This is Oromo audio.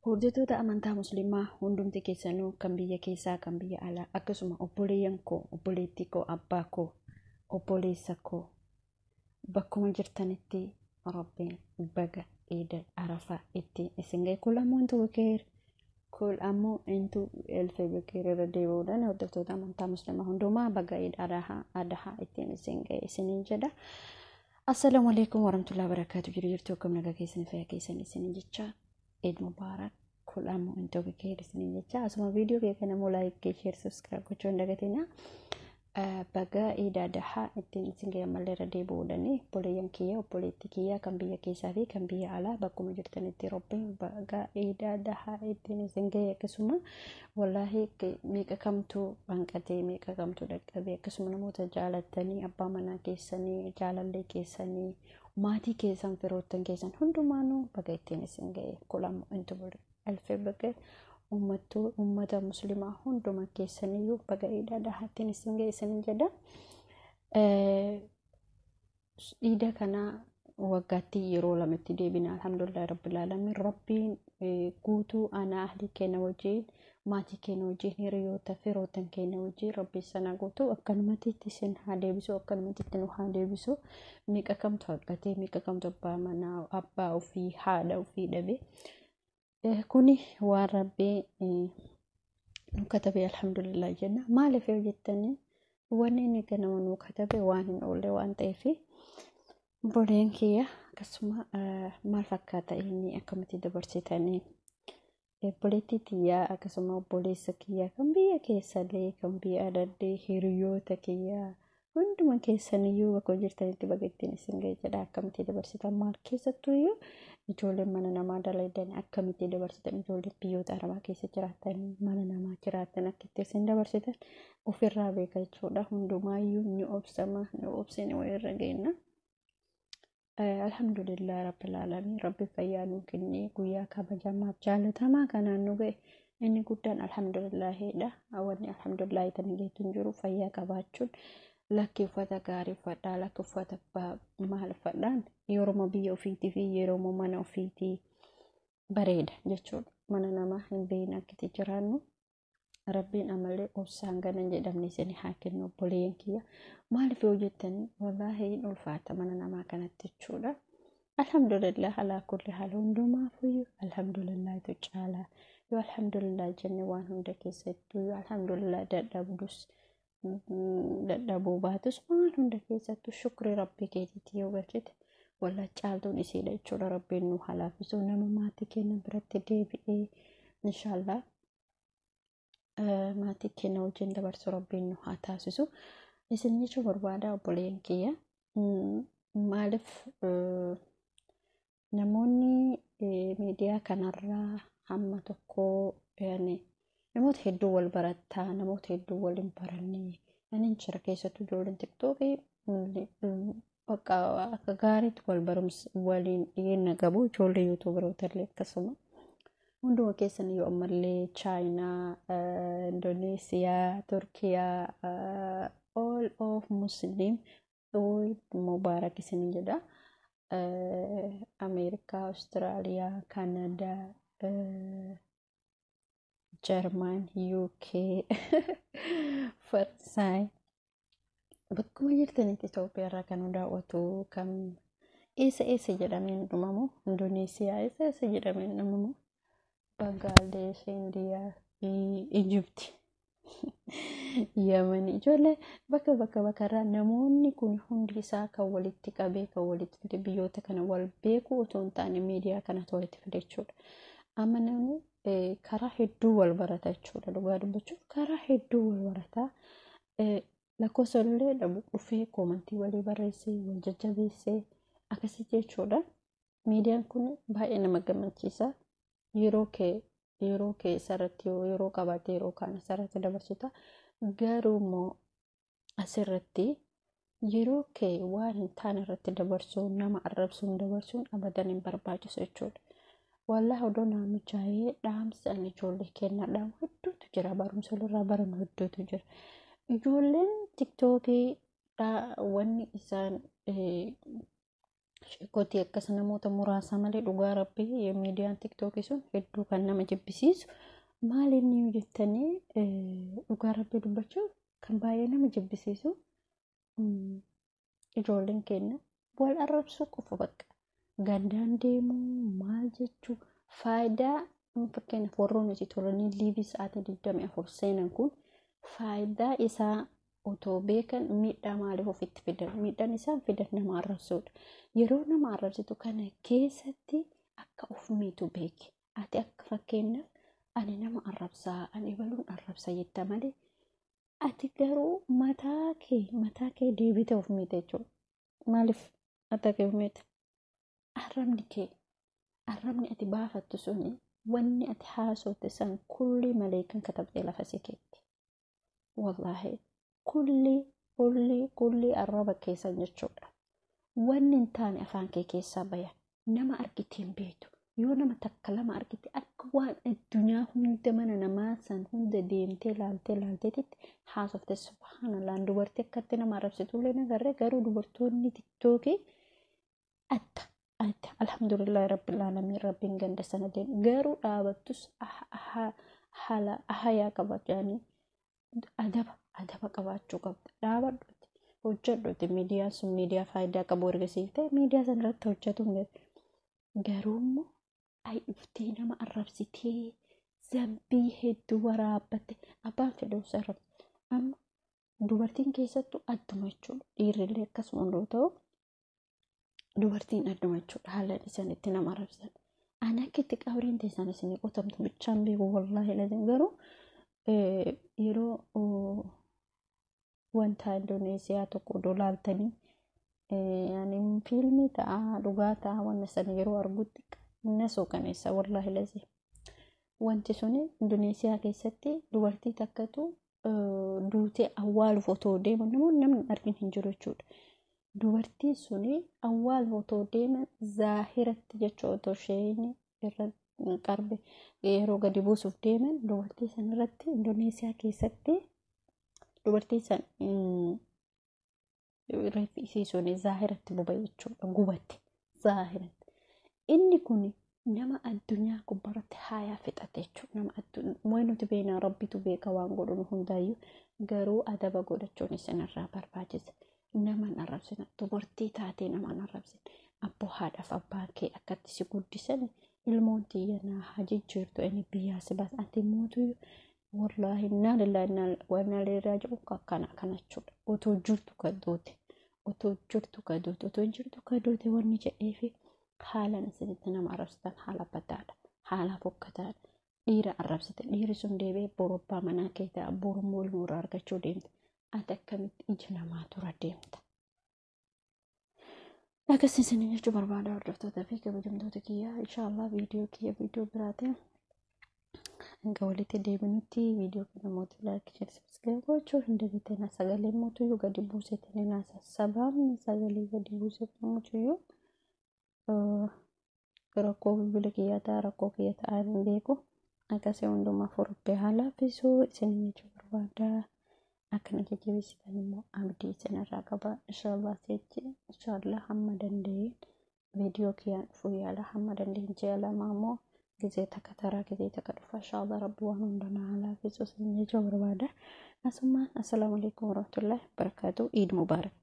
Hordoftoota amantaa musliimaa hundumti keessanuu, kan biyya keessaa, kan biyya alaa, akkasuma obboleeyyan koo, obboleettii koo, abbaa koo, obboleessa koo, bakkuma jirtanitti Rabbiin baga Iida Arafaa ittiin isin ga'e. كل عام وأنتم بخير، كل عام وأنتم ألف بخير. Irra deebi'uudhaan hordoftoota amantaa musliimaa hundumaa baga Iida Adahaa ittiin isin ga'e isiniin jedha. السلام عليكم ورحمة الله وبركاته. Jiru jirtu, akkam nagaa keessan, fayyaa keessan isiniin jecha, Eid Mubaarak, كل عام وأنتم بخير isiniin jecha. Asuma viidiyoo kee kana immoo like, share, subscribe gochuu hin dagatinaa. Baga Iida Adahaa ittiin isin ga'e ammallee irra deebi'uudhaan obboleeyyan kiyya, obboleettii kiyya, kan biyya keessaa fi kan biyya alaa, bakkuma jirtanitti Rabbiin baga Iida Adahaa ittiin isin ga'e. Akkasuma wallaahi meeqa kamtu hanqatee, meeqa kamtu dhaqqabee. Akkasuma namoota jaalattanii, abbaa manaa keessanii, jaalallee keessanii, maatii keessan, firoottan keessan hundumaanuu baga ittiin isin ga'e. كل عام وأنتم ألف بخير. Uummattuu uummata musliimaa hunduma keessaniyyuu baga Iida Adahaa ittiin isin ga'e isinin jedha. Iida kana waggaatti yeroo lamatti deebina. الحمد لله رب العالمين. Rabbiin guutuu ana ahlii keenya wajjin, maatii keenya wajjin, hiriyoota firoottan keenya wajjin Rabbi sana guutuu akkanumatti isin haa deebisu, akkanumatti itti nu haa deebisu. Meeqa kamtu hanqatee, meeqa kamtu abbaa manaa, abbaa ofii, haadha ofii dhabe. Kuni waan Rabbii nu katabe, الحمد لله jenna. Maaliif yoo jettanii, wanni inni ganama nu katabe waan hin oolle waan ta'eef. Obboleen kiyya, akkasuma maal fakkaata inni akkamitti dabarsitanii? Obboleettii tiyyaa, akkasuma obboleessa kiyyaa kan biyya keessallee, kan biyya adadde, hiriyoota kiyyaa hunduma keessaniyyuu bakka jirtanitti baga ittiin isin ga'e jedha. Akkamitti dabarsitan? Maal keessattuyyuu ijoolleen mana namaa dalagan akkamitti dabarsitan? Ijoolleen biyyoota arabaa keessa jiraatan, mana namaa jiraatan, akka isin dabarsitan ofirraa beeka jechuudha. Hundumaayyuu ni obsama, ni obsine wayirra geenna. الحمد لله رب العالمين. Rabbi fayyaa nuu kennee guyyaa kabajamaaf jaalatamaa kanaan nu ga'e. Inni guddaan الحمد لله dha. Wanni الحمد لله tana geetu hin jiru. Fayyaa qabaachuun, lakki uffata gaarii uffadhaa, lakki uffata maal uffadhaan, yeroo biyya ofiitii fi yeroo mana ofiitii bareeda jechuudha. Mana namaa hin beekne akkitti jiraannu. Rabbiin amallee obsaan gana jedhamne isin haa kennu, obboleeyyan kiyya. Maaliif yoo jettan, wallaahi hin ulfaata mana namaa kanatti jechuudha. الحمد لله على كل حال. Hundumaafuyyuu الحمد لله tu caalaa. Yoo الحمد لله jenne, waan hunda keessattuu yoo الحمد لله, dadhabdus dadhabuu baatus, waan hunda keessattuu shukrii Rabbii keetiitti yoo galchite, wallaahi caaltuun isiidha jechuudha. Rabbiin nu haa laaffisu. Nama maatii keenya biratti deebi'ee inshaallah maatii keenya wajjin dabarsu Rabbiin nu haa taasisu. Isin jechuu barbaada, obboleeyyan kiyya. Maaliif namoonni miidiyaa kanarraa hamma tokko namoota hedduu wal barattaa, namoota hedduu wal hin baranne ani jira. Keessattuu ijoolleen TikTokii bakka akka gaariitti wal barumsa waliin dhiyeenya qabu, ijoollee YouTuberoota illee akkasuma. Hunduma keessan yoo ammallee Chaayinaa, Indoneesiyaa, Turkiyaa, all of Muslim Mubaarak isin jedha. Ameerikaa, Awustiraaliyaa, Kanadaa, Jarman, UK, Faransaay. Bakkuma jirtanitti Itoophiyaa irraa kan nu daawwatu kan eessa eessa jedhamee hin dhumamu. Indoneesiyaa, eessa eessa jedhamee hin dhumamu. Bangaadesh, Indiyaa, Ijipti, Yemen, ijoollee bakka bakka bakkarraa namoonni kun hundi isaa kan walitti qabee, kan walitti fide, biyyoota kana wal beeku otoo hin taane miidiyaa kanatu walitti fide jechuudha. Amma namni karaa hedduu wal barata jechuudha. Dhugaa dubbachuuf karaa hedduu wal barata. Lakkoofsa illee dhabu dhufee commentii walii barreessee, wal jajjabeessee akkasii jechuudha. Miidiyaan kun baay'ee nama gammachiisa. Yeroo kee isarratti yeroo qabaatte, yeroo kaan isarratti dabarsita. Garuu immoo asirratti yeroo kee waan hin taane irratti dabarsuun, nama arrabsuun dabarsuun abadan hin barbaachisu jechuudha. Wallaahi odoo namichaayee dhaamsa ani ijoollee kennaa dhaamu hedduutu jira. Barumsa irraa barannu hedduutu jira. Ijoolleen TikTokii wanni isaan Sheekotii akkas namoota muraasa malee dhugaa rabbii miidiyaan tiktookii sun hedduu kan nama jibbisiisu. Maal inni jettanii dhugaa rabbii dubbachuuf kan baay'ee nama jibbisiisu ijoolleen keenya wal arrabsuu qofa bakka. Gandaan deemuu maal jechuu faayidaa fakkeenyaaf warroonni itti tolanii liivii sa'aatii 24 seenan kun faayidaa isaa otoo beekan miidhaa maaliif ofitti fidan? Miidhaan isaan fidan nama arrabsuudha. Yeroo nama arrabsitu kana keessatti akka of miitu beeki. Ati akka fakkeenyaaf ani nama arrabsaa, ani baluun arrabsa jetta malee ati garuu mataa kee deebitee of miite jechuudha. Maaliif mataa kee of miite? Arrabni kee, arrabni ati baafattu suni wanni ati haasofte san kulli maleekan katabdee lafa si keetti. Wallaahi kulli kulli kulli arraba keessan jechuudha. Wanni hin taane afaan kee keessaa baya. Nama argite hin beektu. Yoo nama takka lama argite akka waan addunyaa hunda mana namaa san hunda deemtee laaltee laalteetitti haasofte. Subhaanallah, dubartii akkatti nama arrabsitullee nagarree garuu dubartoonni tiktookii adda adda. Alhamdulillahi rabbil aalamiin rabbiin ganda sana deemu garuu dhaabattus haala hayaa qabaachuu yaani adaba qabaachuu qabda. Dhaabadhuti hojjedhuti miidiyaan sun miidiyaa faayidaa qabu erga siif ta'e miidiyaa sana irratti hojjetu garuu immoo ay dhuftee nama arrabsitee zambii hedduu waraabbatte abbaan fedhuus arrabse. Amma dubartiin keessattuu adduma jechuudha. Dhiirrillee akkasuma yoo ta'u dubartiin adduma jechuudha. Haala isaan itti nama arrabsan. Ani akka itti qabriin teessan isin qotamtu bichaan beeku wallaahi lazim garuu yeroo wanta Indoneesiyaa tokko odoo laaltanii ani fiilmii ta'a dhugaa ta'a wanna sana yeroo argutti na sookaneessa wallaahi lazim. Wanti suni Indoneesiyaa keessatti dubartii takkatu duutee awwaaluuf otoo deeman namoonni namni argin hin jiru jechuudha. Dubartiin suni awwaaluuf otoo deeman zaahiratti jechuudha otoo isheen irra qarbe yeroo gadi buusuuf deeman dubartii san irratti Indoneesiyaa keessatti dubartii san reeffi isii suni zaahiratti boba'e jechuudha gubatte zaahiratti. Inni kun nama addunyaa gubbaarratti haayaa fixate jechuudha. Nama addunyaa nuti beeknaa rabbitu beeka waan godhu nu hundaayyuu garuu adaba godhachuun isinirraa barbaachisa. Nama hin arrabsina. Dubartii taatee nama hin arrabsina. Abboo haadhaaf abbaan kee akkatti si guddisan ilmoon tiyya naa haa jijjiirtu inni biyyaa si baasa. Ati mootu wallaahi innaa lillahi wa innaa ilaihi raaji'uun akkana akkana jechuudha. Otoo jirtu kan duute otoo jirtu kan duute otoo jirtu kan duute wanni jedheefi haalaan isinitti nama arrabsitan haala badaadha. Haala fokkataadha. Dhiira arrabsite dhiirri sun deebi'ee boru abbaa manaa kee ta'a boru immoo ilmoo irraa argachuu deemta. Ati akkamitti ija namaa dura deemta? Akkasii isin jechuu barbaada hordoftoota fi kabajamtoota kiyyaa. Inshaallah viidiyoo kiyya viidiyoo biraatiin hanga walitti deebinutti viidiyoo kana mootii laayikii share sabskiraayib gochuu hin dagatinaa. Sagalee mootuyyuu gadi buuseetanii naa sassabaamni sagalee gadi buuseetanii mootuyyuu rakkoo bilbila kiyyaa ta'a rakkoo kiyya ta'aa hin beeku. Akkasii hundumaa furubbee haa laaffisuu isin jechuu barbaada. Akkana jajjabeessitan immoo abdii isinirraa qaba. Inshaallah seechi inshaallah hamma danda'een viidiyoo kiyyaan dhufuu yaala hamma danda'een ji'a lama immoo gizee takka taraa gizee takka dhufa. Inshaallah rabbi waan hunda naa haa laaffisuu isin jechuu barbaada. Asumaan assalaamu alaikum warahmatullahi wabarakaatuh. Iid mubaarak.